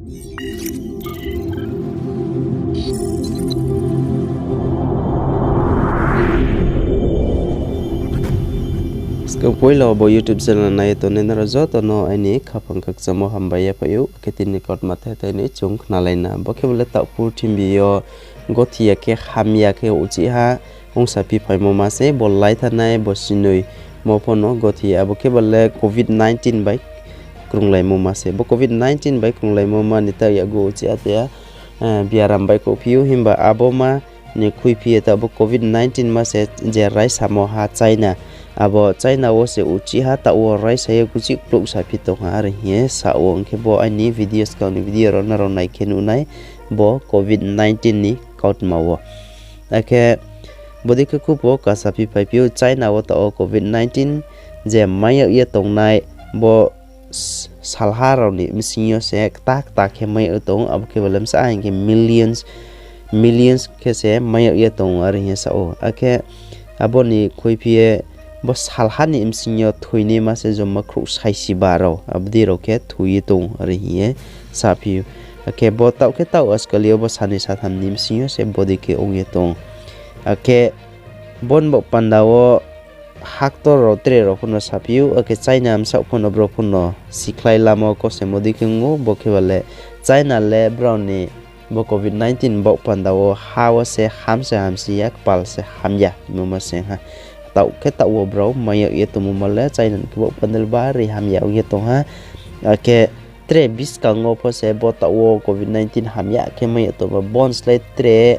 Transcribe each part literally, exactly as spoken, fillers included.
Skang poila bo YouTube channel nai ye tongnai nrao joto no aini khaphang khakchangmo hambai yaphaih ou, akhe tini kautma thethai ni chung khnalai na. Bo khe bo le taoh purthimbi yo gothi ya khe hamya khe uchih ha ongsa phiphaimo ma se, bo laithanai bo sinoi mo pho no gothi, abo khe bo le covid nineteen bai krunglaimo ma se. Bo covid nineteen bai krunglaimo ma ni taoh yakgu uchih ha te, biaram bai khouhphi ou, himba abo ma ni khuiphi ye taoh bo covid nineteen ma se je raisamo ha China. Abo China wo se uchih ha taoh wo raisa ye kuchih klouhsa phi tong ha are hing ye sa ou. Ong khe bo aini video skang ni video rao nrao nai khe nuh nai bo covid nineteen ni kautma wo. Akhe bodei khe khupo kasa phiphaiphi ou China wo taoh wo covid nineteen je mai yag ye tongnai bo salha rao ni bsing yo se kta kta khe mai yag ye tong ou, abo khe bo le bsa hing khe millions, millions khe se mai yag ye tong ou are hing ye sa ou. Akhe abo ni khuiphi ye bo salha ni bsing yo thoinaima se joma khrouh saisiba rao, abo dei rao khe thoi ye tong ou are hing ye saphi ou. Akhe bo taoh khe taoh askal yo bo sanoi satham ni bsing yo se bodei khe ong ye tong ou. Akhe bo ni baoh panda wo haktor rao tre rao pho no saphi ou, akhe China bsaoh pho no brouh pho no sikhlai lamo kosemo dei khe ong ou, bo khe bo le China le brao ni bo covid nineteen baoh panda wo ha wo se ham se hamsi ya, kpal se hamya hingmo ma se ha. Taoh khe taoh wo brao mai yag ye tongmo ma le China ni khe baoh panda le bari hamya ong ye tong ha. Akhe tre buskang wo pho se bo taoh wo covid nineteen hamya khe mai yag tongmo, bo ni slái tre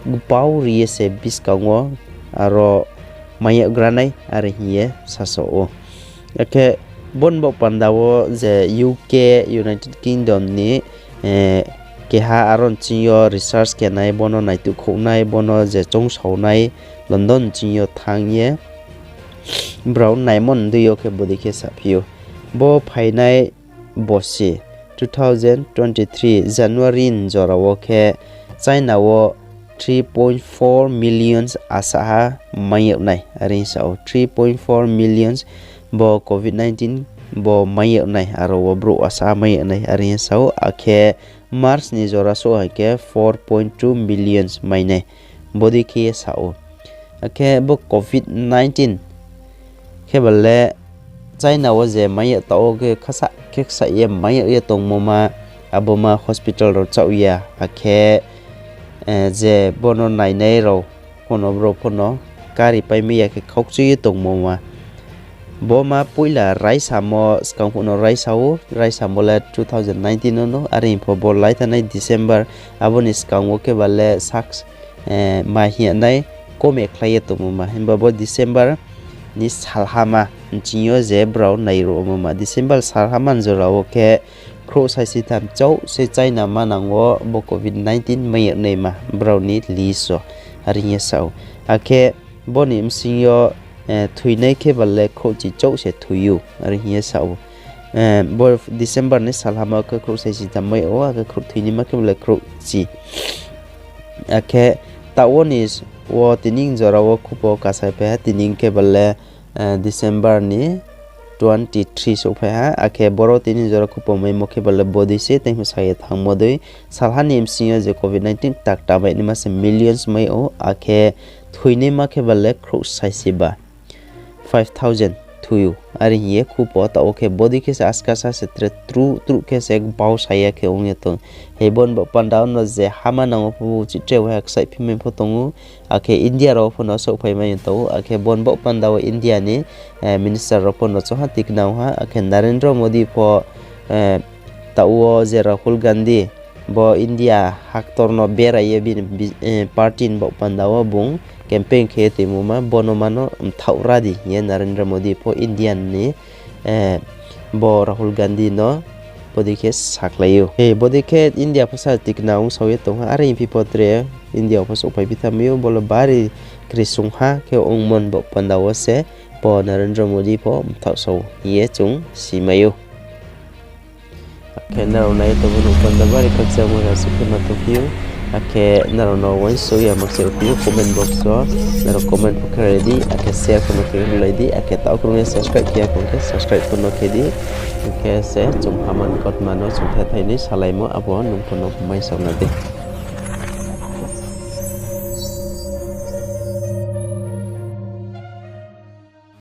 gbau ri ye se buskang wo aro mai yag gra nai are hing ye sasaoh ou. Akhe bo ni baoh panda wo je U K, United Kingdom ni keha aro ni ching yo research khe nai, bo no naituhkhouh nai, bo no je choungsao nai, London ni ching yo thanng ye brao naimo ni dei yo khe bodei khe saphi ou. Bo phainai bosi two thousand twenty three January ni jora wo khe China wo three point four millions asaha mai yag nai are hing ye sa ou. Three point four millions bo covid nineteen bo mai yag nai, aro wo brouh asaha mai yag nai are hing ye sa ou. Akhe March ni jora souh hai khe four point two millions mai nai, bodei khe ye sa ou. Akhe bo covid nineteen khe bo le China wo je mai yag taoh wo khe khasa khe ksa ye mai yag ye tongmo ma, abo ma hospital rao chaoh ya, akhe je bo no nainai rao pho no brouh pho no kari paimai ya khe khaukchui ye tongmo ma. Bo ma poila raisamo skang phuh no raisa ou, raisamo le two thousand nineteen no no, are hing pho bo laithanai December, abo ni skang wo khe ba le sak ma hing ya nai kome khlai ye tongmo ma. Himba bo December ni salhama ni ching yo je brao nairuhmo ma, December salhama ni jora wo khe khrouh saisitham chouh se China manang wo bo covid nineteen mai yag naima brao ni list wo, are hing ye sa ou. Akhe bo ni bsing yo thoinai khe ba le khrouhchi chouh se thoi ou, are hing ye sa ou. Bo December ni salhama khe khrouh saisitham mai yag ou, akhe khrouh thoinaima khe ba le khrouhchi. Akhe taoh wo ni wo tini jora wo khupo kasaiphai ha, tini khe ba le December ni twenty three souhphai ha, akhe boro tini jora khupo maimo khe ba le bodei se, tei pho sa ye thanngmo dei. Salha ni bsing yo je covid nineteen kta kta mai naima se millions mai ou, akhe thoinaima khe ba le khrouh saisiba, five thousand thoi ou, are hing ye khupo taoh wo khe bodei khe se askasa se tre truh truh khe se bau sa ya khe ong ye tong. Hei bo ni baoh panda wo no je ha manang wo pho uchih tre waiha ksaihphimai pho tong ou, akhe India rao pho no souhphaimai tong ou, akhe bo ni baoh panda wo India ni minister rao pho no choha tikna ong ha, akhe Narendra Modi pho taoh wo je Rahul Gandhi bo India haktor no berai ye bini party ni baoh panda wo bung campaign khe ye toimo ma, bo no mano mthaoh ra di hing ye Narendra Modi pho India ni bo Rahul Gandhi no bodei khe sakhlai ou. Bodei khe India pho sa tikna ongsao ye tong ha, are hing phi pho tre India pho souhphai phi thanngmai ou, bo le bari kri sung ha khe ongmo ni baoh panda wo se bo Narendra Modi pho mthaohsao hing ye chung simai ou. Khe nrao nai ye tongmo nuh panda bari khakchangmo asuh khe ma tongphi ou. Akhe nrao no uaingsouh ya ma kchar phi ou comment box wo. Nrao comment pho khe ri di, akhe share pho no khe rilai di, akhe taoh krung ye subscribe khe ya khong khe subscribe pho no khe di. Hing khe se chung phaman kautma no chung the thai ni salaimo abo nung pho no maisaona di.